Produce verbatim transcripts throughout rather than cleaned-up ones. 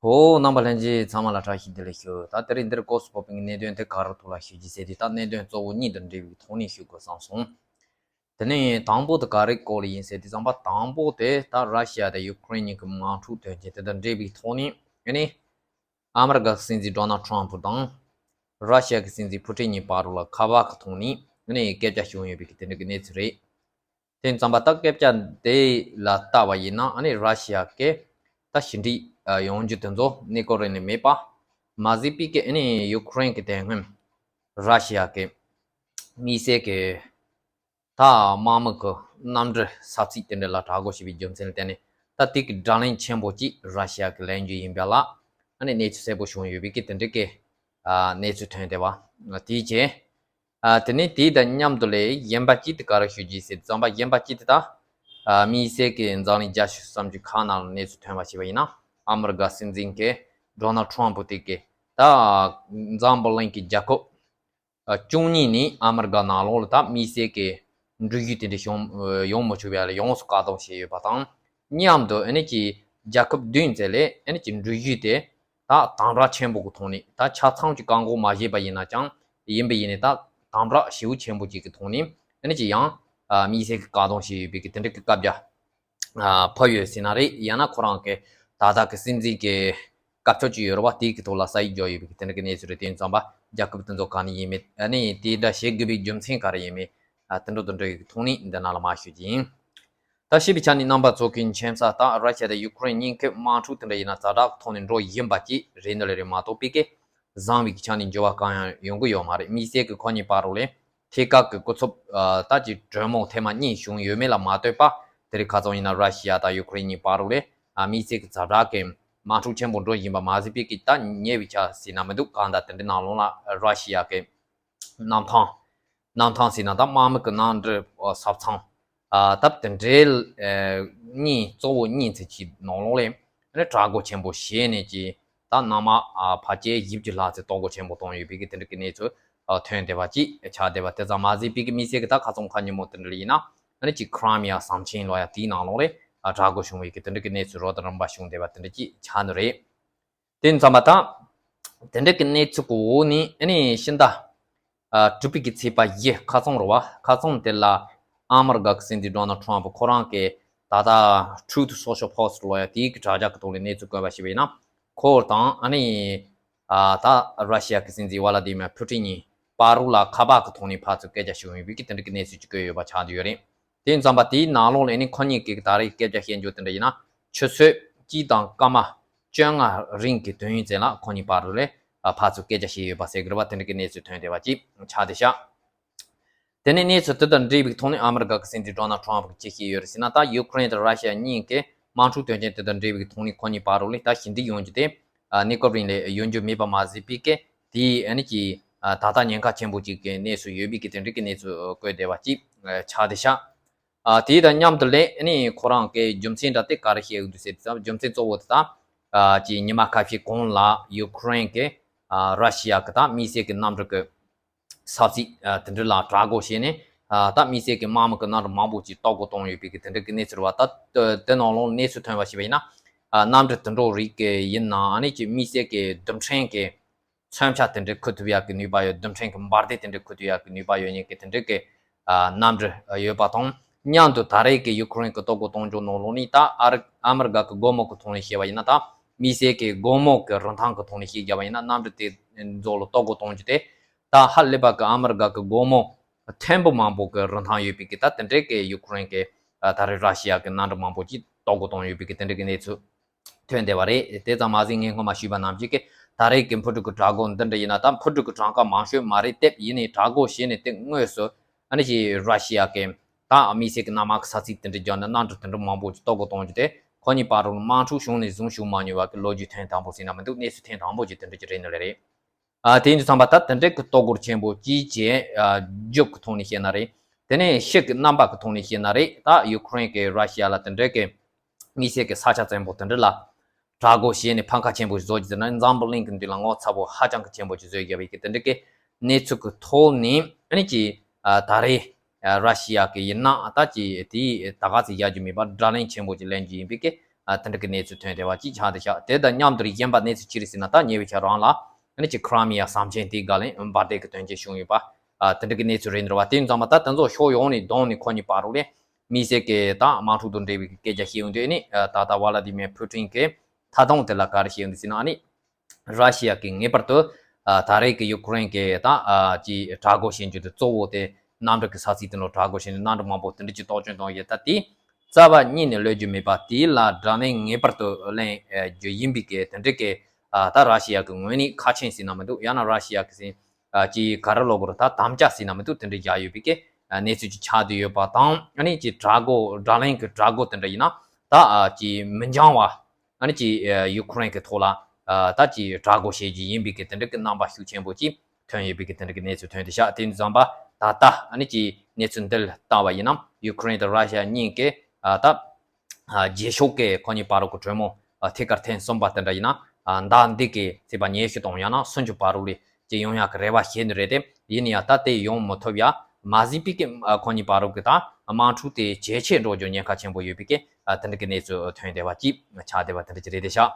ཧོ། རྣམ་པ་ལྷན་རྒྱས་ཚང་མ་ལ་བཀྲ་ཤིས་བདེ་ལེགས་ཞུ། ད་དེ་རིང་འདིར་སྐབས་སུ་བབ་པའི་གནད་དོན་དེ་ག་རེ་ཐོག་ལ་ཞུ་རྒྱུ་ཟེར་དུས། ད་གནད་དོན་གཙོ་བོ་གཉིས་དང་འབྲེལ་བའི་ཐོག་ནས་ཞུ་དགོས་བསམ་སོང་། དེ་ནས་དང་པོ་དེ་ག་རེ་སྐོར་ལ་ཡིན་ཟེར་དུས་ཙམ་པ། དང་པོ་དེ་ད་ར་ཤི་ཡ་དང་ཡུ་ཀེ་རེན་གཉིས་ཀྱི་དམག་འཁྲུག་དོན་རྐྱེན་དེ་དང་འབྲེལ་བའི་ཐོག་ནས། ཨ་ནི་ཨ་མི་རི་ཀ་གི་སྲིད་འཛིན་ཌོ་ནལ་ཊམ་པ་དང་ར་ཤི་ཡ་གི་སྲིད་འཛིན་ཕུ་ཀྲིན་གཉིས་བར་ལ་ཁ་པར་གྱི་ཐོག་ནས་ཨ་ནི་སྐད་ཆ་བྱུང་ཡོད་པའི་གི་དེ་འདྲ་གི་གནས་ཚུལ་རེད། དེ་ཙམ་པ་ད་སྐད་ཆ་དེ་ལ་བལྟས་པ་ཡིན་ན། ཨ་ནི་ར་ཤི་ཡ་གིས་ད་ཞི་འགྲིག་ཡོང་རྒྱུ་དེ་ཚོ་གནས་སྐབས་རིང་ནས་མེད་པ་མ་ཟད་པའི་གི། ཨ་ནི་ཡུ་ཀེ་རེན་གྱི་དེ་སྔོན་ར་ཤི་ཡ་གི་དམིགས་བསལ་གྱི་ད་དམག་མི་གི་གནམ་གྲུ་ས་ཚིགས་དེ་འདྲ་ལ་དྲག་རྒོལ་བྱས་པའི་རྒྱུ་མཚན་ལ་བརྟེན་ནས། ད་དེ་གི་དགྲ་ལན་ཆེན་པོ་ཅིག་ར་ཤི་ཡ་གིས་ལེན་རྒྱུ་ཡིན་པ་ལ་ཨ་ནི་གནས་ཚུལ་གསལ་པོ་བྱུང་ཡོད་པའི་གི་དེ་འདྲ་གི་ཨ་གནས་ཚུལ་ཐོན་བསྡད་པ་དེའི་རྗེས། ཨ་དེ་ནས་དེ་དང་མཉམ་དུ་ལས་གཞན་པ་གཅིག་དེ་ག་རེ་ཞུ་རྒྱུ་ཟེར་ཙམ་པ། གཞན་པ་གཅིག་དེ་ད་ཨ་དམིགས་བསལ་གྱི་འཛམ་གླིང་རྒྱལ་ཤོས་སུམ་ཅུ་ཁག་ནང་ལ་གནས་ཚུལ་ཐོན་པ་ཞིག་ཡིན་ན། ཨ་མི་རི་ཀ་སྲིད་འཛིན་གྱི་ཌོ་ནལ་ཊམ་པ་དེ་གིས་ད་འཛམ་བུ་གླིང་གི་རྒྱལ་ཁབ་ཨ་བཅུ་གཉིས་ནས་ཨ་མི་རི་ཀ་ནང་ལོགས་ལ་ད་དམིགས་བསལ་གྱི་འགྲུལ་བཞུད་དེ་འདྲ་ཡོང་ཡོང་མི་ཆོག་པ་ལ་ཡོངས་སུ་བཀག་སྡོམ་བྱས་ཡོད་པ་དང་། མཉམ་དུ་ཨ་ནི་ཅིག་རྒྱལ་ཁབ་བདུན་ཙམ་ལ་ཨ་ནི་ཅིག་འགྲུལ་བཞུད་དེ་ད་དམ་དྲག་ཆེན་པོ་གི་ཐོག་ནས། ད་ཆ་ཚང་གི་བཀག་འགོག་མ་བྱས་པ་ཡིན་ན་ཀྱང་ཡིན་པ་ཡིན་ནས། ད་དམ་དྲག་ཞེ་པོ་ཆེན་པོ་ཅིག་གི་ཐོག་ནས་ཨ་ནི་ཅིག་ཡང་ཨ་དམིགས་བསལ་གྱི་བཀག་སྡོམ་བྱས་ཡོད་པའི་གི་དེ་འདྲ་གི་བཀའ་རྒྱ་ཨ་ཕབ་ཡོད་ཟེར་ན་རེད། ཡང་ན་ཁོ་རང་གི་ད་ལྟ་གི་སྲིད་འཛིན་གྱི་བཀའ་ཁྱབ་ཅིག་ཡོད་རེད་པ། དེའི་གི་ཐོག་ལ་ས་ཡིག་བརྒྱབ་ཡོད་པའི་གི་དེ་འདྲ་གི་གནས་ཚུལ་རེད། དེ་ཙམ་པ་རྒྱལ་ཁབ་དེ་ཚོ་ག་ནས་ཡིན་མིན། ཨ་ནི་དེ་འདྲ་བྱེད་དགོས་པའི་རྒྱུ་མཚན་ག་རེ་ཡིན་མིན། ཨ་དེ་འདྲ་དེ་འདྲ་གི་ཐོག་ནས་འདི་ནང་ལ་མར་ཞུ་རྒྱུ་ཡིན། ད་ཞིབ་པའི་ཆ་ནས་རྣམ་པ་ཚོ་གི་མཁྱེན་གསལ་ལྟར། ར་ཤི་ཡ་དང་ཡུ་ཀེ་རེན་གཉིས་ཀྱི་དམག་འཁྲུག་དེ་འདྲ་ཡིན་ན་ཛ་དྲག་གི་ཐོག་ནས་འགྲོ་བཞིན་པ་ཅིག་རེད་འདི་ལ་རེད་མ་གཏོགས་པའི་གི་བཟང་བའི་གི་ཆ་ནས་འགྱུར་བ་གང་ཡང་ཡོང་གི་ཡོད་མ་རེད། དམིགས་བསལ་གྱི་ཁོ་གཉིས་བར་ལ་ཐད་ཀར་གྱི་གོ་ཚོད་ཨ་ད་ཅིག་གྲོས་མོལ་ཐེངས་མ་གཉིས་བྱུང་ཡོད་མེད་ལ་མ་ལྟོས་པ། དེ་རིང་ཁ་སང་ཡིན་ན་ར་ཤི་ཡ་དང་ཡུ་ཀེ་རེན་གཉིས་བར་ལ་ཨ་དམིགས་བསལ་གྱི་ཛ་དྲག་གི་དམག་འཁྲུག་ཆེན་པོ་འགྲོ་བཞིན་པ་མ་ཟད་པའི་གི་ད་ཉེ་བའི་ཆར་ཟེར་ན་མི་འདུག་གང་ལྟར་དེ་འདྲའི་ནང་ལོགས་ལ་ར་ཤི་ཡ་གི་གནམ་ཐང་། གནམ་ཐང་ཟེར་ན་ད་དམག་མི་གི་གནམ་གྲུ་ཨ་ཟབ་ཚང་ཨ་ད་དེ་འདྲའི་ཨ་གཉིས་གཙོ་བོ་གཉིས་ཙམ་གྱི་ནང་ལོགས་ལ་ཨ་ནི་དྲག་རྒོལ་ཆེན་པོ་བྱས་ནས་ཀྱི་ད་གནམ་དམག་ཨ་ཕལ་ཆེར་བཞི་བཅུ་ལྷག་ཙམ་གཏོར་རྒོལ་ཆེན་པོ་བཏང་ཡོད་པའི་གི་དེ་འདྲ་གི་གནས་ཚུལ་ཨ་ཐོན་བསྡད་པ་ཅིག་ཆགས་བསྡད་པ། དེ་ཙམ་མ་ཟད་པའི་གི་དམིགས་བསལ་གི་ད་ཁ་སང་ཁ་ཉིན་མོ་དེ་འདྲ་ལ་ཡིན་ན་ཨ་ནི་ཅིག་ཁི་རི་མི་ཡ་ཟམ་ཆེན་ལོ་ཡ་དེའི་ནང་ལོགས་ལ་ཨ་དྲག་རྒོལ་བྱུང་བའི་གི་དེ་འདྲ་གི་གནས་ཚུལ་རོབ་དང་རིམ་པ་བྱུང་བསྡད་པ་དེ་འདྲ་ཅིག་ཆགས་ནི་རེད། དེ་ཙམ་པ་དང་། དེ་འདྲ་གི་གནས་ཚུལ་གྱི་འོག་ནས་ཨ་ནི་ཕྱི་ཟླ་ཨ་དྲུག་པའི་གི་ཚེས་པ་བཞི་ཁ་སང་རེད་པ། ཁ་སང་དེ་ལ་ཨ་མི་རི་ཀ་གི་སྲིད་འཛིན་ཌོ་ནལ་ཊམ་པ་ཁོ་རང་གིས་ད་ལྟ་Truth Social Post་ལོ་ཡ་དེའི་གི་དྲ་རྒྱ་གི་ཐོག་ལ་གནས་ཚུལ་བཀོད་པ་ཞིག་ཡིན་ན། ཁོ་དང་ཨ་ནི་ཨ་ད་ར་ཤི་ཡ་གི་སྲིད་འཛིན་ཝ་ལ་ཏི་མེར་ཕུ་ཀྲིན་གཉིས་བར་ལ་ཁ་པར་གི་ཐོག་ནས་ཕར་ཚུར་སྐད་ཆ་བྱུང་ཡོད་པའི་གི་དེ་འདྲ་གི་གནས་ཚུལ་ཅིག་བཀོད་ཡོད་པ་ཆགས་བསྡད་ཡོད་རེད། དེ་ཙམ་པ་དེའི་ནང་ལོགས་ལ་ཨ་ནི་ཁོ་གཉིས་ཀྱིས་ད་རེས་སྐད་ཆ་བཤད་རྒྱུ་དེ་འདྲ་ཡིན་ན། ཆུ་ཚོད་གཅིག་དང་སྐར་མ་བཅོ་ལྔ་རིང་གི་དུས་ཡུན་ཙམ་ལ་ཁོ་གཉིས་བར་ལ་ཨ་ཕར་ཚུར་སྐད་ཆ་བཤད་ཡོད་པ་ཟེར་གི་རེད་པ། དེ་འདྲ་གི་གནས་ཚུལ་ཐོན་བསྡད་པ་ཅིག་ཆགས་བསྡད་ཤག་དེ་ནས་གནས་ཚུལ་དེ་དང་འབྲེལ་བའི་ཐོག་ནས་ཨ་མི་རི་ཀ་གི་སྲིད་འཛིན་ཌོ་ནལ་ཊམ་པ་གིས་ཅི་བཤད་ཡོད་རེད་ཟེར་ན། ད་ཡུ་ཀེ་རེན་དང་ར་ཤི་ཡ་གཉིས་ཀྱི་དམག་འཁྲུག་དོན་རྐྱེན་དེ་དང་འབྲེལ་བའི་ཐོག་ནས་ཁོ་གཉིས་བར་ལ་ད་ཞི་འགྲིག་ཡོང་རྒྱུ་དེ་ཨ་གནས་སྐབས་རིང་ལ་ཡོང་རྒྱུ་མེད་པ་མ་ཟད་པའི་གི་དེའི་ཨ་ནི་ཀྱི་ཨ་ད་ལྟ་ཉེན་ཁ་ཆེན་པོ་ཅིག་གི་གནས་སུ་ཡོད་པའི་གི་དེ་འདྲ་གི་གནས་ཚུལ་བཀོད་བསྡད་པ་ཅིག་ཆགས་བསྡད་ཤག་ཨ་དེ་དང་མཉམ་དུ་ལས་ཨ་ནི་ཁོ་རང་གི་རྒྱུ་མཚན་འདྲ་དེ་ག་རེ་བཤད་ཀྱི་འདུག་ཟེར་དུས་ཙམ། རྒྱུ་མཚན་གཙོ་བོ་དེ་ད་ཨ་ཅིག་ཉི་མ་ཁ་ཤས་གོང་ལ་ཡུ་ཀེ་རེན་གྱིས་ཨ་ར་ཤི་ཡ་གི་ད་དམིགས་བསལ་གྱི་གནམ་གྲུ་གི་ས་ཚིགས་ཨ་དེ་འདྲ་ལ་དྲག་རྒོལ་བྱས་ནས། ཨ་ད་དམིགས་བསལ་གྱི་དམག་མི་གི་གནམ་གྲུ་མང་པོ་ཅིག་གཏོར་རྒོལ་བཏང་ཡོད་པའི་གི་དེ་འདྲ་གི་གནས་ཚུལ་རེད་པ། ད་དེ་ནང་ལོགས་གནས་ཚུལ་ཐོན་པ་ཞིག་ཡིན་ན། ཨ་གནམ་གྲུ་དེ་འདྲ་རིགས་ཀྱི་ཡིན་ན་ཨ་ནི་ཅིག་དམིགས་བསལ་གྱི་རྡུལ་ཕྲན་གྱི་མཚོན་ཆ་དེ་འདྲ་འཁུར་ཐུབ་ཡག་གི་ནུས་པ་ཡོད། རྡུལ་ཕྲན་གྱི་འབར་མདེལ་དེ་འདྲ་འཁུར་ཐུབ་ཡག་གི་ནུས་པ་ཡོད་མཁན་གྱི་དེ་འདྲ་གི་ཨ་གནམ་གྲུ་ཡོད་པ་དང་། མཉམ་དུ་ད་རེས་ཀྱི་ཡུ་ཀེ་རེན་གྱི་གཏོར་རྒོལ་གཏོང་རྒྱུ་ནང་ལོགས་ནས་ད་ཨ་རི་ཨ་མི་རི་ཀ་གི་སྒོ་མོ་གི་ཐོག་ནས་བཤད་པ་ཡིན་ན། ད་དམིགས་བསལ་གྱི་སྒོ་མོ་གི་རིན་ཐང་གི་ཐོག་ནས་བཤད་རྒྱུ་ཡིན་ན། གནམ་གྲུ་དེ་ཚོ་ལ་གཏོར་རྒོལ་གཏོང་རྒྱུ་དེ་ད་ཧ་ལས་པ་གི་ཨ་མི་རི་ཀ་གི་སྒོ་མོ་ཐེར་འབུམ་མང་པོ་གི་རིན་ཐང་ཡོད་པའི་གི་ད་དེ་འདྲའི་གི་ཡུ་ཀེ་རེན་གྱི་ཨ་ད་རེས་ར་ཤི་ཡ་གི་གནམ་གྲུ་མང་པོ་ཅིག་གཏོར་རྒོལ་བཏང་ཡོད་པའི་གི་དེ་འདྲ་གི་གནས་ཚུལ་ཐོན་བསྡད་པ་རེད། དེ་ཙམ་མ་ཟད་ངས་སྔོན་མ་ཞུས་པ་ནང་བཞིན་གྱི་ད་རེས་ཀྱི་འཕུར་གྲུ་གི་དྲག་རྒོལ་འདི་འདྲ་ཡིན་ན། ད་འཕུར་གྲུ་གི་གྲངས་ཀ་མང་ཤོས་མ་རེད་དེ་ཡིན་ནའི་དྲག་རྒོལ་བྱས་ནས་དེ་དངོས་སུ་ཨ་ནི་ཅིག་ར་ཤི་ཡ་གི་ད་དམིགས་བསལ་གྱི་གནམ་དམག་གི་ས་ཚིགས་དེ་འདྲ་བརྒྱབ་ནས་གནམ་གྲུ་དེ་འདྲ་མང་པོ་ཅིག་གཏོར་རྒོལ་གཏོང་རྒྱུ་དེ་ཁོ་གཉིས་བར་དུ་དམག་འཁྲུག་བྱུང་ནས་བཟུང་བྱུང་མ་མྱོང་བ་གི་ལོ་རྒྱུས་ཐེངས་དང་པོ་ཟེར་ན་མི་འདུག་གནས་ཚུལ་ཐེངས་དང་པོ་ཅིག་དེ་འདྲ་ཅིག་རེད་ནི་ལས་རེད། ཨ་དེ་ཡིན་དུས་ཙམ་པ་ད་དེ་འདྲའི་གི་གཏོར་རྒོལ་ཆེན་པོ་ཅིག་བྱས། ཨ་རྒྱབ་ཀྱི་ཐོག་ནས་བཤད་ན་རེད། དེ་ནས་ཕྱི་གི་རྣམ་པ་གི་ཐོག་ནས་བཤད་ན་རེད། ད་ཡུ་ཀེ་རེན་གྱིས་ར་ཤི་ཡ་ལ་དེ་འདྲའི་གི་དམིགས་བསལ་གྱི་ས་ཆ་བཙན་པོ་དེ་འདྲ་ལ་དྲག་རྒོལ་བྱས་ནས་ཕམ་ཁ་ཆེན་པོ་བཟོ་རྒྱུ་དེ་ནི་འཛམ་བུ་གླིང་གི་མདུན་ལ་ངོ་ཚ་པོ་ཧ་ཅང་གི་ཆེན་པོ་ཅིག་བཟོས་བཞག་པའི་གི་དེ་འདྲ་གི་གནས་ཚུལ་གི་ཐོག་ནས་ཨ་ནི་ཅིག་ཨ་ད་རེས་ཨ་ར་ཤི་ཡ་གི་ཡིན་ན་ད་ཅིག་དེའི་ད་ག་ཚོད་བཞག་རྒྱུ་མེད་པར་དགྲ་ལན་ཆེན་པོ་ཅིག་ལེན་རྒྱུ་ཡིན་པའི་གི་ ཨ་དེ་འདྲ་གི་གནས་ཚུལ་ཐོན་བསྡད་པ་ཅིག་ཆགས་བསྡད་ཤག་དེ་དང་མཉམ་དུ་གཞན་པ་གནས་ཚུལ་ཅི་རེད་ཟེར་ན། ད་ཉེ་བའི་ཆར་རང་ལ་ཨ་ནི་ཅིག་ཁི་རི་མི་ཡ་ཟམ་ཆེན་དེའི་སྒང་ལ་འབར་མདེལ་གྱི་དོན་རྐྱེན་བྱུང་ཡོད་པ། ཨ་དེ་འདྲ་གི་གནས་ཚུལ་རེད་འདུག་བ། དེ་ཡིན་ཙང་མ་ད་དེ་ཚོ་ཕྱོགས་ཡོངས་ནས་བསྡོམས་ནས་ཁོ་གཉིས་བར་ལ་དམིགས་བསལ་གྱི་ད་དམག་འཁྲུག་དང་འབྲེལ་བའི་སྐད་ཆ་བཤད་ཡོང་དུས་ཨ་ནི་ད་ལྟ་ཝ་ལ་དི་མེ་ཕུ་ཊིན་གྱིས་མཐའ་དོན་དེ་ལ་ག་རེ་བཤད་ཡོང་དུས་ཟེར་ན། ཨ་ནི་ར་ཤི་ཡ་གིས་ངེས་པར་དུ་ཨ་ད་རེས་ཀྱི་ཡུ་ཀེ་རེན་གྱི་ད་ཨ་ཅིག་དྲག་རྒོལ་བྱེད་རྒྱུ་དེ་གཙོ་བོ་དེ་གནམ་གྲུ་གི་ས་ཚིགས་དེ་ལ་དྲག་རྒོལ་བྱས་ནས་གནམ་གྲུ་མང་པོ་དེ་འདྲ་ཅིག་གཏོར་སྐྱོན་བཏང་ཡོད། ད་དེ་རྩ་བ་ཉིད་ནས་གློད་རྒྱུ་མེད་པ། དེ་ལ་དགྲ་ལན་ངེས་པར་དུ་ལེན་རྒྱུ་ཡིན་པའི་གི་དེ་འདྲ་གི་ཨ་ད་ར་ཤི་ཡ་གི་ངོས་ནས་ཁ་ཆེམས་ཟེར་ན་མི་འདུག་ཡང་ན་ར་ཤི་ཡ་གི་ཟིན་ཨ་ཅིག་ག་རེ་ལབ་དགོས་རེད། ད་དམ་བཅའ་ཟེར་ན་མི་འདུག་དེ་འདྲ་བཞག་ཡོད་པའི་གི་ཨ་གནས་ཚུལ་ཅིག་ཆགས་བསྡད་ཡོད་པ་དང་། ཨ་ནི་ཅིག་དྲག་རྒོལ་དགྲ་ལན་གྱི་དྲག་རྒོལ་དེ་འདྲ་ཡིན་ན་ད་ཨ་ཅིག་མི་འགྱངས་བ་ཨ་ནི་ཅིག་ཨ་ཡུ་ཀེ་རེན་གྱི་ཐོག་ལ་ཨ་ད་ཅིག་དྲག་རྒོལ་བྱེད་རྒྱུ་ཡིན་པའི་གི་དེ་འདྲ་གི་རྣམ་པ་ཤུགས་ཆེན་པོ་ཅིག་ཐོན་ཡོད་པའི་གི་དེ་འདྲ་གི་གནས་ཚུལ་ཐོན་བསྡད་ཤག་དེ་ཡིན་ཙང་པ་ད་ལྟ་ཨ་ནི་ཅིག་གནས་ཚུལ་འདི་ལ་བལྟས་པ་ཡིན་ན་ཡུ་ཀེ་རེན་དང་ར་ཤི་ཡ་གཉིས་ཀྱིས་ཨ་ད་ཨ་རྗེས་ཕྱོགས་ཀྱི་ཁོ་གཉིས་བར་གྱི་གྲོས་མོལ་ཨ་ཐད་ཀར་ཐེངས་གསུམ་པ་དེ་འདྲ་ཡིན་ན་ཨ་ཟླ་འདི་གི་ཚེས་པ་ཉི་ཤུ་དང་ཡང་ན་སུམ་ཅུ་བར་དུ་ལ་ཅིག་ཡོང་ཡག་གི་རེ་བ་བྱེད་ནི་རེད་དེ། ཡིན་ཡང་ད་དེ་ཡོང་མི་ཐུབ་ཡ་མ་གཟིགས་པའི་གི་ཨ་ཁོ་གཉིས་བར་གྱི་ད་དམག་འཁྲུག་དེ་ཇེ་ཆེ་འགྲོ་རྒྱུ་ཉེན་ཁ་ཆེན་པོ་ཡོད་པའི་གི་ཨ་དེ་འདྲ་གི་གནས་ཚུལ་ཐོན་བསྡད་པ་ཅིག་ཆགས་བསྡད་པ་དེ་འདྲ་ཅིག་རེད་བསྡད་ཤག་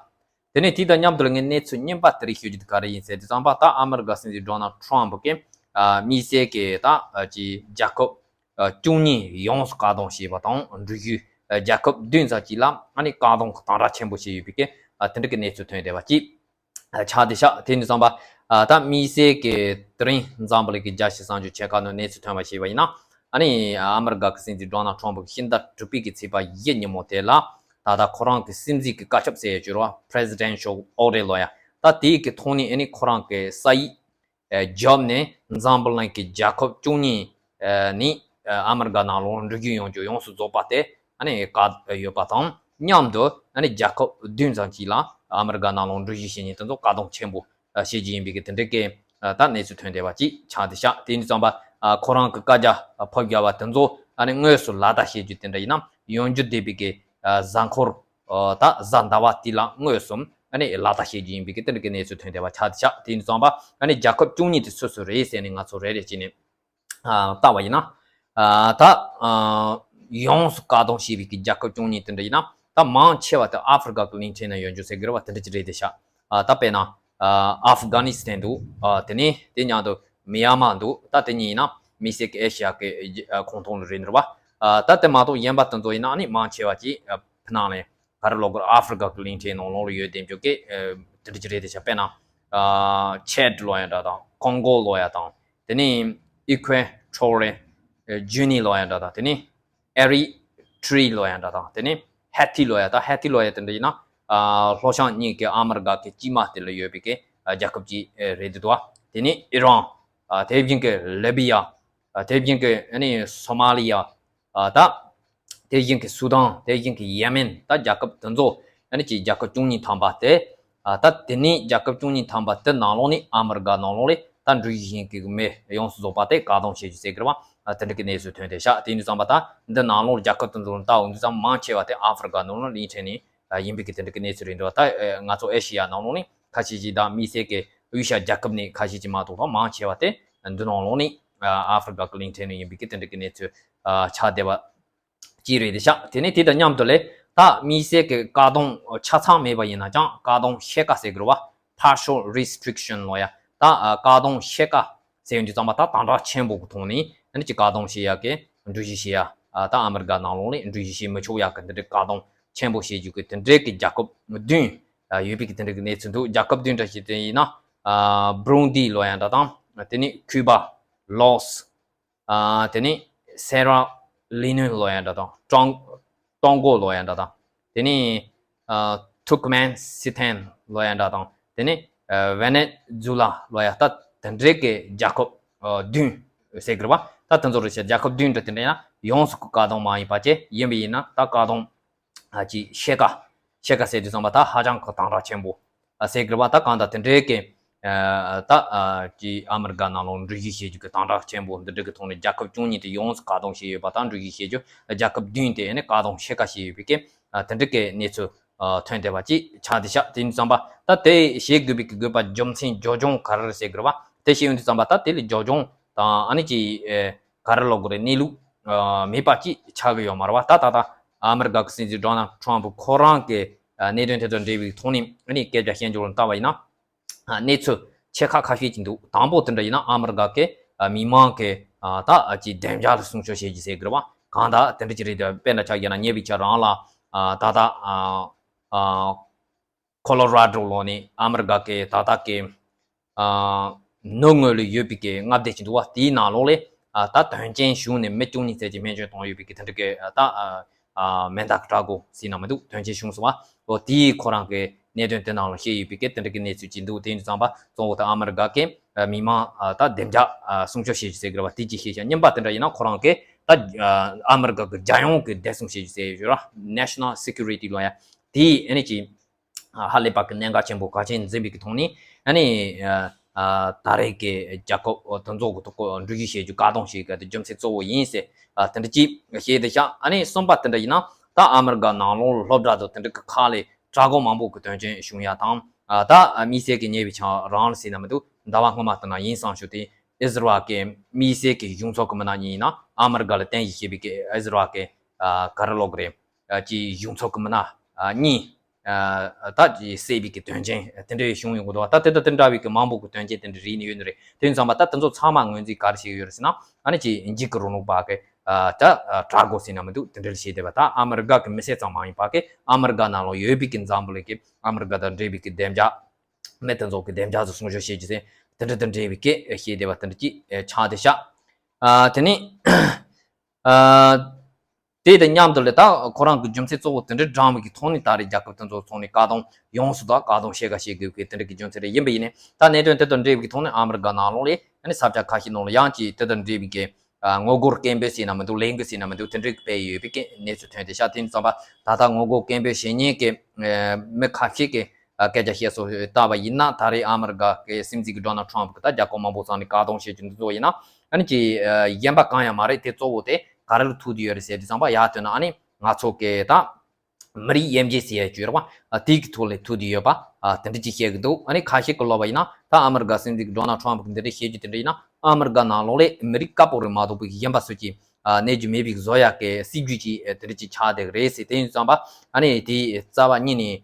དེ་ནས་དེ་དང་མཉམ་དུ་ལ་ངས་གནས་ཚུལ་རྙིང་པ་དེ་རིགས་ཞུ་རྒྱུ་དེ་ག་རེ་ཡིན་ཟེར་དུས་ཙམ་པ། ད་ཨ་མི་རི་ཀ་སྲིད་འཛིན་ཌོ་ནལ་ཊམ་ཕ་གིས་ཨ་དམིགས་བསལ་གྱི་ད་ཨ་ཅིག་རྒྱལ་ཁབ་ཨ་བཅུ་གཉིས་ཡོངས་སུ་བཀག་སྡོམ་བྱས་པ་དང་། འགྲུལ་བཞུད་ཨ་རྒྱལ་ཁབ་བདུན་ཙམ་ཅིག་ལ་ཨ་ནི་བཀག་སྡོམ་གྱི་དམ་དྲག་ཆེན་པོ་བྱས་ཡོད་པའི་གི་ཨ་དེ་འདྲ་གི་གནས་ཚུལ་ཐོན་བསྡད་པ་ཅིག་ཨ་ཆགས་བསྡད་ཤག་དེ་ཡིན་དུས་ཙམ་པ་ཨ་ད་དམིགས་བསལ་གྱི་དེ་རིང་འཛམ་བུ་གླིང་གི་རྒྱལ་སྤྱིའི་གསར་འགྱུར་ཆེ་ཁག་ནང་གནས་ཚུལ་ཐོན་པ་ཞིག་ཡིན་པ་ཡིན་ན། ཨ་ནི་ཨ་མི་རི་ཀ་གི་སྲིད་འཛིན་ཌོ་ནལ་ཊམ་ཕ་གིས་ཕྱི་ཟླ་དྲུག་པའི་གི་ཚེས་པ་བཞི་ཉིན་མོ་དེ་ལ་ད་ལྟ་ཁོ་རང་གི་སྲིད་འཛིན་གྱི་བཀའ་ཁྱབ་ཟེར་ཡ་ཅིག་ཡོད་རེད་བ། Presidential Order ལབ་ཡ། ད་དེའི་གི་ཐོག་ནས་ཨ་ནི་ཁོ་རང་གི་ས་ཡིག་ཨ་བརྒྱབ་ནས་འཛམ་བུ་གླིང་གི་རྒྱལ་ཁབ་བཅུ་གཉིས་ཨ་ནས་ཨ་མི་རི་ཀ་ནང་ལོགས་འགྲུལ་བཞུད་ཡོང་རྒྱུ་ཡོངས་སུ་རྫོགས་པ་དེ་ཨ་ནི་བཀག་ཡོད་པ་དང་། མཉམ་དུ་ཨ་ནི་རྒྱལ་ཁབ་བདུན་ཙམ་ཅིག་ལ་ཨ་མི་རི་ཀ་ནང་ལོགས་འགྲུལ་བཞུད་བྱེད་མཁན་དེ་ཚོ་བཀག་སྡོམ་ཆེན་པོ་ཨ་བྱེད་རྒྱུ་ཡིན་པའི་གི་དེ་འདྲའི་གི་ཨ་ད་གནས་ཚུལ་ཐོན་བསྡད་པ་ཅིག་ཆགས་བསྡད་ཤག་དེ་ཡིན་དུས་ཙམ་པ་ཨ་ཁོ་རང་གི་བཀའ་རྒྱ་ཨ་ཕབ་བཞག་པ་དེ་ཚོ་ཨ་ནི་དངོས་སུ་ལག་བསྟར་བྱེད་རྒྱུ་དེ་འདྲ་ཡིན་ན། ཡོང་རྒྱུ་བསྡད་པའི་གི་ཨ་གཟའ་འཁོར་ཨ་ད་གཟའ་ཟླ་བ་དེ་ལ་དངོས་སུ་ཨ་ནི་ལག་བསྟར་བྱེད་རྒྱུ་ཡིན་པའི་གི་དེ་འདྲ་གི་གནས་ཚུལ་ཐོན་བསྡད་པ་ཆགས་བསྡད་ཤག་དེ་ཡིན་དུས་ཙམ་པ་ཨ་ནི་རྒྱལ་ཁབ་བཅུ་གཉིས་དེ་སུ་སུ་རེད་ཟེར་ནས་ང་ཚོ་རེ་རེ་བྱས་ནས་ཨ་བལྟས་པ་ཡིན་ན། ཨ་ད་ཨ་ཡོངས་སུ་བཀག་སྡོམ་བྱས་པའི་གི་རྒྱལ་ཁབ་བཅུ་གཉིས་དེ་འདྲ་ཡིན་ན། ད་མང་ཆེ་བ་དེ་ཨ་ཧྥེ་རི་ཀ་གི་གླིང་ཕྲན་ན་ཡོད་རྒྱུ་ཟེར་གི་རེད་བ། དེ་འདྲ་ཅིག་རེད་བསྡད་ཤག་ཨ་ད་དཔེར་ན་ཨ་ཨ་ཧྥི་གྷ་ནི་སི་ཐན་འདུག་ཨ་དེ་ནས་དེ་མཉམ་དུ་མི་ཡན་མར་འདུག་ད་དེ་གཉིས་ཡིན་ན་དམིགས་བསལ་གྱི་ཨེ་ཤི་ཡ་གི་ཨ་ཁོངས་གཏོགས་ལ་རེད་འདུག་བ། ཨ་ད་དེ་མ་གཏོགས་གཞན་པ་དེ་ཚོ་ཡིན་ན་ཨ་ནི་མང་ཆེ་བ་ཅིག་ཨ་ཕི་ནང་ལ་ག་རེ་ལབ་དགོས་རེད། ཨ་ཧྥེ་རི་ཀ་གི་གླིང་ཕྲན་ནང་ལོགས་ལ་ཡོད་བསྡད་རྒྱུ་གི་ཨ་དེ་འདྲ་ཅིག་རེད་བསྡད་ཤག་དཔེར་ན་ཨ་ཆད་ལབ་ཡ་འདྲ་དང་། ཀོང་ཀོ་ལབ་ཡ་དང་། དེ་ནས་ཨི་ཁུའེ་ཊོ་རི་ཨ་གྷི་ནི་ལབ་ཡ་འདྲ་དང་། དེ་ནས་ཨེ་རི་ཊི་རི་ལབ་ཡ་འདྲ་དང་། དེ་ནས་ཧེ་ཐི་ལབ་ཡ། ད་ཧེ་ཐི་ལབ་ཡ་དེ་འདྲ་ཡིན་ན་ཨ་ལྷོ་བྱང་གཉིས་ཀྱི་ཨ་མི་རི་ཀ་གི་དཀྱིལ་མ་དེ་ལ་ཡོད་པའི་གི་ཨ་རྒྱལ་ཁབ་ཅིག་ཨེ་རེད་འདུག་བ། དེ་ནས་ཨི་རན། ཨ་དེ་བཞིན་གི་ལི་བི་ཡ། ཨ་དེ་བཞིན་གི་ཨ་ནི་སོ་མ་ལི་ཡ། ཨ་ད་དེ་བཞིན་གི་སུ་དཱན། དེ་བཞིན་གི་ཡེ་མེན། ད་རྒྱལ་ཁབ་དེ་ཚོ་ཨ་ནི་ཅིག་རྒྱལ་ཁབ་བཅུ་གཉིས་ཐམ་པ་དེ། ཨ་ད་དེ་ནས་རྒྱལ་ཁབ་བཅུ་གཉིས་ཐམ་པ་དེ་ནང་ལོགས་ནས་ཨ་མི་རི་ཀ་ནང་ལོགས་ལ་ད་འགྲུལ་བཞུད་བྱེད་མཁན་གྱི་མི་ཡོངས་སུ་རྫོགས་པ་དེ་བཀག་སྡོམ་བྱེད་རྒྱུ་ཟེར་གི་རེད་བ། ཨ་དེ་འདྲ་གི་གནས་ཚུལ་ཐོན་བསྡད་ཤག་དེ་ཡིན་དུས་ཙམ་པ་ད་འདི་ནང་ལོགས་རྒྱལ་ཁབ་དེ་ཚོ་ལ་ལྟ་འོང་དུས་ཙམ་མང་ཆེ་བ་དེ་ཨ་ཧྥེ་རི་ཀ་ནང་ལོགས་གླིང་ཕྲན་ནས་ཨ་ཡིན་པའི་གི་དེ་འདྲ་གི་གནས་ཚུལ་རེད་འདུག་ད་ཨ་ང་ཚོ་ཨེ་ཤི་ཡ་ནང་ལོགས་ནས་ཁ་ཤས་ཅིག་དང་དམིགས་བསལ་གྱི་དབུས་ཤར་རྒྱལ་ཁབ་ནས་ཁ་ཤས་ཅིག་མ་གཏོགས་ད་མང་ཆེ་བ་དེ་འདི་ནང་ལོགས་ནས་ཨ་ཧྥེ་རི་ཀ་གི་གླིང་ཕྲན་ནས་ཡིན་པའི་གི་དེ་འདྲ་གི་གནས་ཚུལ་ཨ་ཆགས་བསྡད་པ་ཅིག་རེད་བསྡད་ཤག་དེ་ནས་དེ་དང་མཉམ་དུ་ལས་ད་དམིགས་བསལ་གྱི་བཀག་སྡོམ་ཆ་ཚང་མེད་པ་ཡིན་ན་ཀྱང་བཀག་སྡོམ་ཕྱེད་ཀ་ཟེར་གི་རེད་བ། Partial restriction ལབ་ཡ། ད་ཨ་བཀག་སྡོམ་ཕྱེད་ཀ་ཟེར་ཡོང་དུས་ཙམ་པ་ད་དམ་དྲག་ཆེན་པོ་གི་ཐོག་ནས་ཨ་ནི་ཅིག་བཀག་སྡོམ་བྱེད་ཡ་གི་འགྲུལ་བཞུད་བྱེད་ཡ། ཨ་ད་ཨ་མི་རི་ཀ་ནང་ལོགས་ནས་འགྲུལ་བཞུད་བྱེད་མི་ཆོག་ཡ་གི་འདི་འདྲའི་བཀག་སྡོམ་ཆེན་པོ་བྱེད་རྒྱུ་གི་དེ་འདྲའི་གི་རྒྱལ་ཁབ་བདུན་ཨ་ཡོད་པའི་གི་དེ་འདྲའི་གི་གནས་ཚུལ་འདུག་རྒྱལ་ཁབ་བདུན་འདྲ་ཞིག་དེ་ཡིན་ན་ཨ་བྷུ་རུན་དི་ལབ་ཡ་འདྲ་དང་། དེ་ནས་ཁུ་པ། ལོས། ཨ་དེ་ནས་སེ་ར་ལི་ནུན་ལབ་ཡ་འདྲ་དང་། ཀྲོང་ཀྲོང་གོ་ལབ་ཡ་འདྲ་དང་། དེ་ནས་ཨ་ཐུར་ཀ་མེན་སི་ཐན་ལབ་ཡ་འདྲ་དང་། དེ་ནས་ཨ་ཝེ་ནེ་ཛུ་ལ་ལབ་ཡ། ད་དེ་འདྲའི་གི་རྒྱལ་ཁབ་ཨ་བདུན་ཟེར་གི་རེད་བ། ད་དེ་ཚོ་རེད་ཤག་རྒྱལ་ཁབ་བདུན་འདྲ་དེ་འདྲ་ཡིན་ན་ཡོངས་སུ་བཀག་སྡོམ་མ་ཡིན་པ་བཅས་ཡིན་པ་ཡིན་ན་ད་བཀག་སྡོམ་ཨ་ཅིག་ཕྱེད་ཀ། ཕྱེད་ཀ་ཟེར་དུས་ཙམ་པ་ད་ཧ་ཅང་གི་དམ་དྲག་ཆེན་པོ་ཨ་ཟེར་གི་རེད་བ། ད་གང་ལྟར་དེ་འདྲའི་གི་ཨ་ད་ཨ་ཅིག་ཨ་མི་རི་ཀ་ནང་ལོགས་འགྲུལ་བཞུད་བྱེད་རྒྱུ་གི་དམ་དྲག་ཆེན་པོ་འདི་འདྲ་གི་ཐོག་ནས་རྒྱལ་ཁབ་བཅུ་གཉིས་དེ་ཡོངས་སུ་བཀག་སྡོམ་བྱས་ཡོད་པ་དང་། འགྲུལ་བཞུད་བྱེད་རྒྱུ་རྒྱལ་ཁབ་བདུན་དེ་ཨ་ནི་བཀག་སྡོམ་ཕྱེད་ཀ་བྱས་ཡོད་པའི་གི་ཨ་དེ་འདྲ་གི་གནས་ཚུལ་ཨ་ཐོན་བསྡད་པ་ཅིག་ཆགས་བསྡད་ཤག་དེ་ཡིན་དུས་ཙམ་པ་ད་དེ་བྱེད་དགོས་པའི་གི་དགོས་པ་རྒྱུ་མཚན་རྒྱབ་ལྗོངས་ག་རེ་རེད་ཟེར་གི་རེད་བ། དེ་བྱེད་ཡོང་དུས་ཙམ་པ་ད་དེ་ལ་རྒྱབ་ལྗོངས་དང་ཨ་ནི་ཅིག་ཨེ་ག་རེ་ལབ་དགོས་རེད། གནས་ལུགས་ཨ་མེད་པ་ཅིག་ཆགས་གི་ཡོད་མ་རེད་བ། ད་ད་ད་ ཨ་མི་རི་ཀ་གི་སྲིད་འཛིན་ཌོ་ནལ་ཊམ་ཕ་ཁོ་རང་གི་གནད་དོན་དེ་དང་འབྲེལ་བའི་ཐོག་ནས་ཨ་ནི་སྐད་ཆ་བཤད་རྒྱུ་ལ་བལྟ་བ་ཡིན་ན། གནས་ཚུལ་ཆེ་ཁག་ཁ་ཤས་ཅིག་འདུག་དང་པོ་དེ་འདྲ་ཡིན་ན་ཨ་མི་རི་ཀ་གི་མི་མང་གི་ད་ཅིག་བདེ་འཇགས་ལ་སྲུང་སྐྱོབ་བྱེད་རྒྱུ་ཟེར་གི་རེད་བ། གང་ལྟར་དེ་འདྲ་ཅིག་རེད། དཔེར་ན་ཆ་བཞག་ན་ཉེ་བའི་ཆར་རང་ལ་ད་ལྟ་ཁོ་ལོ་ར་ཌོ་ལོགས་ནས་ཨ་མི་རི་ཀ་གི་ད་ལྟ་གི་ནུབ་ངོས་ལ་ཡོད་པའི་གི་མངའ་སྡེ་ཅིག་འདུག་བ། དེའི་ནང་ལོགས་ལས་ད་དོན་རྐྱེན་བྱུང་ནས་མི་བཅུ་གཉིས་ཙམ་གྱི་རྨས་སྐྱོན་བཏང་ཡོད་པའི་གི་དེ་འདྲ་གི་ད་མེ་མདའ་གི་དྲག་པོ་ཟེར་ན་མི་འདུག་དོན་རྐྱེན་བྱུང་སོང་བ། འོ་དེའི་ཁོ་རང་གི་གནད་དོན་དེ་ནང་ལ་བཤད་ཡོད་པའི་གི་དེ་འདྲ་གི་གནས་ཚུལ་ཅིག་འདུག་དེ་ཡིན་དུས་ཙམ་པ་གཙོ་བོ་དེ་ཨ་མི་རི་ཀ་གི་མི་མང་ད་བདེ་འཇགས་སྲུང་སྐྱོབ་བྱེད་རྒྱུ་ཟེར་གི་རེད་བ། དེ་གཅིག་བཤད་ཤག་གཉིས་པ་དེ་འདྲ་ཡིན་ན་ཁོ་རང་གི་ད་ཨ་མི་རི་ཀ་གི་རྒྱལ་ཡོངས་གི་བདེ་སྲུང་བྱེད་རྒྱུ་ཟེར་ཡོད་ར། National Security ལོ་ཡ། དེ་ཨ་ནི་ཅིག་ཧ་ལས་པ་གི་གནད་འགག་ཆེན་པོ་གལ་ཆེན་འཛིན་པའི་གི་ཐོག་ནས་ཨ་ནི་ད་རེས་ཀྱི་རྒྱལ་ཁབ་དེ་ཚོ་གི་ཐོག་འགྲུལ་བཞུད་བྱེད་རྒྱུ་བཀག་སྡོམ་བྱེད་དགོས་དེ་རྒྱུ་མཚན་གཙོ་བོ་ཡིན་ཟེར་དེ་འདྲ་ཅིག་བཤད་དེ་ཤག་ཨ་ནི་གསུམ་པ་དེ་འདྲ་ཡིན་ན་ད་ཨ་མི་རི་ཀ་ནང་ལོགས་སློབ་གྲྭ་དང་དེ་འདྲ་གི་ཁག་ལས་དྲག་པོ་མང་པོ་གི་དོན་རྐྱེན་བྱུང་ཡ་དང་ད་དམིགས་བསལ་གྱི་ཉེ་བའི་ཆར་རང་ལ་ཟེར་ན་མི་འདུག་ཟླ་བ་སྔོན་མ་དེ་ན་ཡིན་བསམ་ཞུ་དེ་ཨི་ཟི་རལ་གྱི་དམིགས་བསལ་གྱི་གཞུང་ཚབ་ཀྱི་མི་སྣ་གཉིས་ཡིན་ན་ཨ་མི་རི་ཀ་ལ་རྟེན་གཞི་བྱས་པའི་གི་ཨི་ཟི་རལ་གྱི་ག་རེ་ལབ་དགོས་རེད། ཀྱི་གཞུང་ཚབ་ཀྱི་མི་སྣ་གཉིས་ད་ཅིག་བསད་པའི་གི་དོན་རྐྱེན་དེ་འདྲ་བྱུང་ཡོང་གི་འདུག་ད་དེ་དང་དེ་འདྲ་བའི་གི་མང་པོ་གི་དོན་རྐྱེན་དེ་འདྲ་རིགས་ནས་ཡོད་ནི་རེད། དེ་ཡིན་ཙང་པ་ད་དེ་ཚོ་ཚང་མ་ངོས་འཛིན་ག་རེ་བྱེད་ཀྱི་ཡོད་རེད་ཟེར་ན་ཨ་ནི་ཅིག་འཇིགས་སྐུལ་རིང་ལུགས་པ་གི་ད་དྲག་དགོས་ཟེར་ན་མི་འདུག་དེ་འདྲ་བྱས་བསྡད་པ། ད་ཨ་མི་རི་ཀ་གི་མི་སེར་ཙམ་མ་ཡིན་པ་གི་ཨ་མི་རི་ཀ་ནང་ལ་ཡོད་པའི་གི་འཛམ་བུ་གླིང་གི་ཨ་མི་རི་ཀ་དང་འབྲེལ་བའི་གི་བདེ་འཇགས་མི་དེ་ཚོ་གི་བདེ་འཇགས་སུ་སྲུང་སྐྱོབ་བྱེད་རྒྱུ་ཟེར་དེ་འདྲ་དང་འབྲེལ་བའི་གི་བཤད་བསྡད་པ་དེ་འདྲ་ཅིག་ཆགས་བསྡད་ཤག་ཨ་དེ་ནི་ཨ། དེ་དང་མཉམ་དུ་ལས་ད་ཁོ་རང་གི་རྒྱུ་མཚན་གཙོ་བོ་དེ་འདྲའི་འདྲ་མོ་གི་ཐོག་ནས་ད་རེས་རྒྱལ་ཁབ་དེ་ཚོ་ཚོགས་ནས་བཀག་སྡོམ་ཡོངས་སུ་དང་བཀག་སྡོམ་ཕྱེད་ཀ་ཕྱེད་དགོས་ཀྱི་དེ་འདྲ་གི་རྒྱུ་མཚན་རེ་ཡིན་པ་ཡིན་ནའི་ད་གནད་དོན་དེ་དང་འབྲེལ་བའི་ཐོག་ནས་ཨ་མི་རི་ཀ་ནང་ལོགས་ལས་ཨ་ནི་ས་ཆ་ཁ་ཤས་ནང་ལ་ཡང་ཅིག་དེ་དང་འབྲེལ་བའི་གི་ངོ་རྒོལ་སྐད་འབོད་ཟེར་ན་མི་འདུག་ལས་འགུལ་ཟེར་ན་མི་འདུག་དེ་འདྲ་གི་སྤེལ་ཡོད་པའི་གི་གནས་ཚུལ་ཐོན་བསྡད་ཤག་དེ་ཡིན་ཙང་པ་ད་ལྟ་ངོ་རྒོལ་སྐད་འབོད་བྱེད་མཁན་གི་མི་ཁ་ཤས་ཀྱི་སྐད་ཆ་བཤད་སྲོལ་ལྟ་བ་ཡིན་ན་ད་རེས་ཨ་མི་རི་ཀ་གི་སྲིད་འཛིན་གི་ཌོ་ནལ་ཊམ་གི་ད་རྒྱལ་ཁབ་མང་པོ་ཚང་ནས་བཀག་སྡོམ་བྱེད་རྒྱུ་འདི་ཚོ་ཡིན་ན་ཨ་ནི་ཅིག་གཞན་པ་གང་ཡང་མ་རེད། དེ་གཙོ་བོ་དེ་ག་རེ་ལ་ཐུག་བསྡད་ཡོད་རེད་ཟེར་དུས་ཙམ་པ་ཡར་ཐོན་ན་ཨ་ནི་ང་ཚོ་གི་ད་མི་རིགས་དབྱེ་འབྱེད་ཟེར་ཡ་ཅིག་ཡོད་རེད་པ། དེ་གི་ཐོག་ལ་ཐུག་བསྡད་ཡོད་པ་དེ་འདྲ་ཅིག་བཤད་གི་འདུག་ཨ་ནི་ཁ་ཤས་ཀྱི་ལབ་པ་ཡིན་ན་ད་ཨ་མི་རི་ཀ་སྲིད་འཛིན་གི་ཌོ་ནལ་ཊམ་གི་འདི་འདྲ་བཤད་རྒྱུ་དེ་འདྲ་ཡིན་ན་ཨ་མི་རི་ཀ་ནང་ལོགས་ལ་མི་རིགས་དཀར་པོ་རེད་མ་གཏོགས་པའི་གཞན་པ་སུ་གཅིག་གནས་རྒྱུ་མེད་པའི་བཟོ་ཡག་གི་སྲིད་ཇུས་ཅིག་དེ་འདྲ་ཅིག་ཆགས་བསྡད་ཀྱི་རེད་ཟེར། དེ་ཡིན་ཙང་པ་ཨ་ནི་དེ་རྩ་བ་ཉིད་ནས་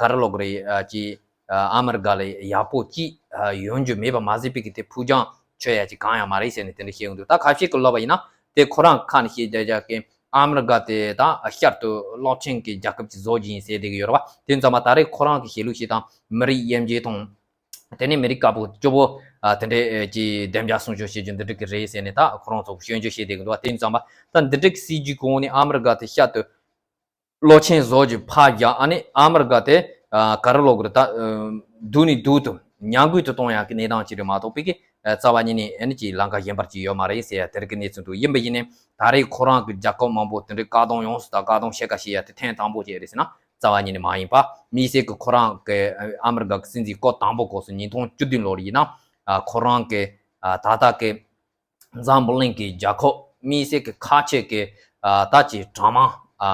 ག་རེ་ལབ་དགོས་རེད། ཅིག་ཨ་མི་རི་ཀ་ལ་ཡག་པོ་ཅིག་ཡོང་རྒྱུ་མེད་པ་མ་ཟད་པའི་གི་དེ་ཕུགས་རྒྱང་ཆོད་ཡ་ཅིག་གང་ཡང་མ་རེད་ཟེར་ནས་དེ་འདྲ་བཤད་ཀྱི་འདུག་ད་ཁ་ཤས་ཀྱི་ལབ་པ་ཡིན་ན་དེ་ཁོ་རང་ཁ་ནས་བཤད་བསྡད་ཡག་གི་ཨ་མི་རི་ཀ་དེ་ད་ཤར་དུ་རླབས་ཆེན་གྱི་རྒྱལ་ཁབ་ཅིག་བཟོ་རྒྱུ་ཡིན་ཟེར་བསྡད་ཀྱི་ཡོད་རེད་པ། དེ་ཡིན་ཙང་པ་ད་རེས་ཁོ་རང་གི་བཤད་ལུགས་ཤིག་དང་མི་རིགས་དབྱེ་འབྱེད་དང་། དེ་ནས་མི་རིགས་དཀར་པོ་སྐྱོ་པོ་ཨ་དེ་འདྲའི་ཨེ་ཀྱི་བདེ་འཇགས་སྲུང་སྐྱོབ་བྱེད་རྒྱུ་འདི་འདྲ་གི་རེད་ཟེར་ནས་ད་ཁོ་རང་ཚོ་སྐྱོན་བརྗོད་བྱེད་བསྡད་ཀྱི་འདུག་དེ་ཡིན་ཙང་པ་ད་འདི་འདྲ་གི་སྲིད་ཇུས་གོང་ནས་ཨ་མི་རི་ཀ་དེ་ཤར་དུ་རླབས་ཆེན་བཟོ་རྒྱུ་ཕར་བཞག་ཨ་ནི་ཨ་མི་རི་ཀ་དེ་ཨ་ག་རེ་ལབ་དགོས་རེད། ད་ཨ་སྡུག་ནས་སྡུག་ཏུ་ཉམས་རྒུད་དུ་གཏོང་ཡག་གི་གནས་སྟངས་ཅིག་རེད་མ་གཏོགས་པའི་གི་ཨ་རྩ་བ་ཉིད་ནས་ཨ་ནི་ཅིག་ལམ་ཁ་གཞན་པ་ཅིག་ཡོད་མ་རེད་ཟེར་ཡ་དེ་རིགས་ཀྱི་གནས་ཚུལ་འདུག་ཡིན་པ་ཡིན་ནའི་ད་རེས་ཁོ་རང་གི་རྒྱལ་ཁབ་མང་པོ་དེ་འདྲའི་བཀག་སྡོམ་ཡོངས་སུ་དང་བཀག་སྡོམ་ཕྱེད་ཀ་བྱེད་ཡ་དེ་ཐེངས་དང་པོ་ཅིག་རེད་ཟེར་ན། རྩ་བ་ཉིད་ནས་མ་ཡིན་པ། དམིགས་བསལ་གྱི་ཁོ་རང་གི་ཨ་མི་རི་ཀ་གི་སྲིད་འཛིན་སྐབས་དང་པོ་སྐབས་སུ་ཉིས་སྟོང་བཅུ་བདུན་ལོར་ཡིན་ན་ཨ་ཁོ་རང་གི་ཨ་ད་ལྟ་གི་འཛམ་བུ་གླིང་གི་རྒྱལ་ཁབ་དམིགས་བསལ་གྱི་ཁ་ཆེ་གི་ཨ་ད་ཅིག་གྲངས་མང་ཨ་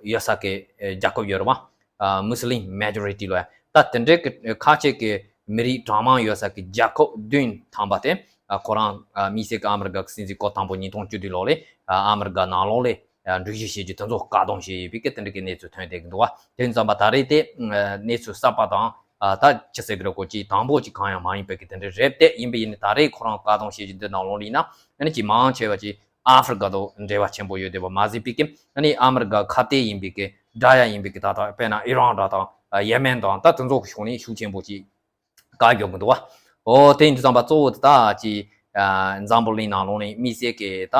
ཡོད་ས་གི་ཨ་རྒྱལ་ཁབ་ཡོད་རེད་བ། ཨ་Muslim majority ལོ་ཡ། ད་དེ་འདྲའི་གི་ཁ་ཆེ་གི་མི་རིགས་གྲངས་མང་ཡོད་ས་གི་རྒྱལ་ཁབ་བདུན་ཐམ་པ་དེ་ཨ་ཁོ་རང་ཨ་དམིགས་བསལ་གྱི་ཨ་མི་རི་ཀ་གི་སྲིད་འཛིན་སྐབས་དང་པོ་ཉིས་སྟོང་བཅུ་བདུན་ལོ་ལས་ཨ་ཨ་མི་རི་ཀ་ནང་ལོགས་ལས་འགྲུལ་བཞུད་བྱེད་རྒྱུ་དེ་ཚོ་བཀག་སྡོམ་བྱས་ཡོད་པའི་གི་དེ་འདྲ་གི་གནས་ཚུལ་ཐོན་བསྡད་ཀྱི་འདུག་བ། དེ་ཡིན་ཙང་པ་ད་རེས་དེ་གནས་ཚུལ་གསར་པ་དང་ད་ཅི་ཟེར་གི་རེད་གོ་ཅིག་དང་པོ་ཅིག་གང་ཡང་མ་ཡིན་པའི་གི་དེ་འདྲ་རེད་དེ། ཡིན་པ་ཡིན་ནི་ད་རེས་ཁོ་རང་བཀག་སྡོམ་བྱེད་རྒྱུ་འདི་ནང་ལོགས་ལ་ཡིན་ན་ཨ་ནི་ཅིག་མང་ཆེ་བ་ཅིག་ཨ་ཧྥི་རི་ཀ་དང་འབྲེལ་བ་ཆེན་པོ་ཡོད་བསྡད་པ་མ་ཟད་པའི་གི་ཨ་ནི་ཨ་མི་རི་ཀ་ཁ་གཏད་ཡིན་པའི་གི་དགྲ་ཡ་ཡིན་པའི་གི་ད་ལྟ་དཔེར་ན་ཨི་རན་དང་ཡེ་མེན་དང་ད་དེ་ཚོ་གི་ཕྱོགས་ནས་ཤུགས་ཆེན་པོ་ཅིག་བཀག་རྒྱག་གི་འདུག་བ། འོ་དེ་ཡིན་དུས་ཙམ་པ་གཙོ་བོ་དེ་ད་ཅིག་ཨ་འཛམ་བུ་གླིང་ནང་ལོགས་ནས་དམིགས་བསལ་གྱི་ད་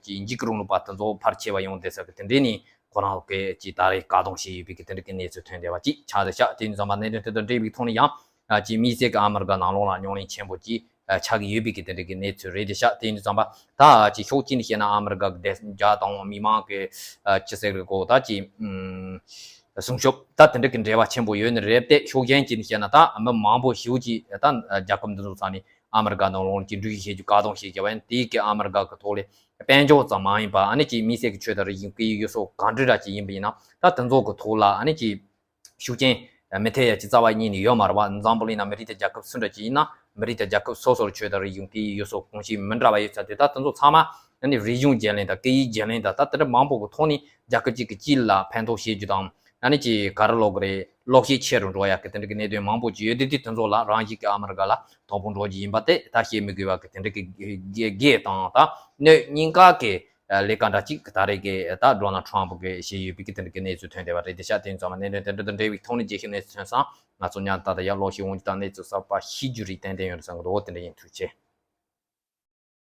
ཅིག་འཇིགས་སྐུལ་རིང་ལུགས་པ་དེ་ཚོ་ཕལ་ཆེ་བ་ཡོང་བསྡད་ས་གི་དེ་འདྲས་ནས་ཁོ་རང་གི་ཅིག་ད་རེས་བཀག་སྡོམ་བྱས་ཡོད་པའི་གི་དེ་འདྲ་གི་གནས་ཚུལ་ཐོན་བསྡད་པ་ཅིག་ཆགས་བསྡད་ཤག་དེ་ཡིན་དུས་ཙམ་པ་གནད་དོན་དེ་དང་འབྲེལ་བའི་ཐོག་ནས་ཡང་ཨ་ཅིག་དམིགས་བསལ་གྱི་ཨ་མི་རི་ཀ་ནང་ལོགས་ལ་ཉམས་ལེན་ཆེན་པོ་ཅིག་ཨ་ཆགས་ཀྱི་ཡོད་པའི་གི་དེ་འདྲ་གི་གནས་ཚུལ་རེད་བསྡད་ཤག་དེ་ཡིན་དུས་ཙམ་པ་ད་ཅིག་ཕྱོགས་གཅིག་ནས་བཤད་ན་ཨ་མི་རི་ཀ་གི་བདེ་འཇགས་དང་མི་མང་གི་ཨ་ཅི་ཟེར་གི་གོ་ད་ཅིག་ཨ་སྲུང་སྐྱོབ་ད་དེ་འདྲ་གི་འབྲེལ་བ་ཆེན་པོ་ཡོད་ནི་རེད་དེ། ཕྱོགས་གཞན་གཅིག་ནས་བཤད་ན་ད་མི་མང་པོ་ཞེ་པོ་ཅིག་ད་རྒྱལ་ཁབ་འདི་ཚོ་ཚང་ནས་ཨ་མི་རི་ཀ་ནང་ལོགས་ཀྱི་འགྲུལ་བཞུད་བྱེད་རྒྱུ་བཀག་སྡོམ་བྱེད་རྒྱུ་བ་ཡིན། དེའི་གི་ཨ་མི་རི་ཀ་གི་ཐོག་ལས་དཔལ་འབྱོར་ཙམ་མ་ཡིན་པ་ཨ་ནི་ཅིག་དམིགས་བསལ་གྱི་ཆོས་དང་རིག་གཞུང་སྐད་ཡིག་ཡུལ་སྲོལ་གང་འདྲ་ཅིག་ཡིན་པ་ཡིན་ན་ད་དེ་ཚོ་གི་ཐོག་ལ་ཨ་ནི་ཅིག་ཤུགས་རྐྱེན་ མི་ཐེ་ཡ་ཅི་རྩ་བ་ཉིད་ནས་ཡོད་མ་རེད་བ། འཛམ་བུ་གླིང་ན་མི་རིགས་དང་རྒྱལ་ཁབ་སུ་འདྲ་ཅིག་ཡིན་ན་མི་རིགས་དང་རྒྱལ་ཁབ་སོ་སོར་ཆོས་དང་རིག་གཞུང་སྐད་ཡིག་ཡུལ་སྲོལ་གོམས་གཤིས་མི་འདྲ་བ་ཡོད་ས་དེ་དག་དེ་ཚོ་ཚང་མ་ཨ་ནི་རིག་གཞུང་བརྗེ་ལེན་དང་སྐད་ཡིག་བརྗེ་ལེན་དང་ད་དེ་འདྲ་མང་པོ་གི་ཐོག་ནས་རྒྱལ་ཁབ་ཅིག་གི་སྤྱི་ལ་ཕན་ཐོགས་བྱེད་རྒྱུ་དང་ཨ་ནི་ཅིག་ག་རེ་ལབ་དགོས་རེད། གློག་ཤེད་ཆེ་རུ་འགྲོ་ཡག་གི་དེ་འདྲ་གི་གནད་དོན་མང་པོ་ཅིག་ཡོད་དེ་དེ་དེ་ཚོ་ལ་རང་བཞིན་གྱི་ཨ་མི་རི་ཀ་ལ་དོ་ཕོག་འགྲོ་རྒྱུ་ཡིན་པ་དེ་ད་བཤད་མི་དགོས་པ་གི་དེ་འདྲ་གི་དགེ་དང་ད་གནོད་གཉིས་ཀ་གི་ལས་ཀ་འདྲ་གཅིག་ད་རེས་ཀྱི་ད་ཌོ་ནལ་ཊམ་ཕ་གི་བྱས་ཡོད་པའི་གི་དེ་འདྲ་གི་གནས་ཚུལ་ཐོན་བསྡད་པ་རེད། དེ་ཤ་དེ་ཚང་མ་གནད་དོན་དེ་འདྲ་དང་འབྲེལ་བའི་ཐོག་ནས་རྒྱས་ཤིང་གནས་ཚུལ་ཐོན་སོང་། ང་ཚོ་ཉག་ད་ལྟ་ཡར་ཀློག་ཤེས་འོང་རྒྱུ་དང་གནས་ཚུལ་གསར་པ་ཤེས་རྒྱུ་རིགས་ཏན་ཏན་ཡོད་རེད་བསམ་གི་འདུག་འོ་དེ་འདྲ་ཡིན། ཐུགས་རྗེ་ཆེ།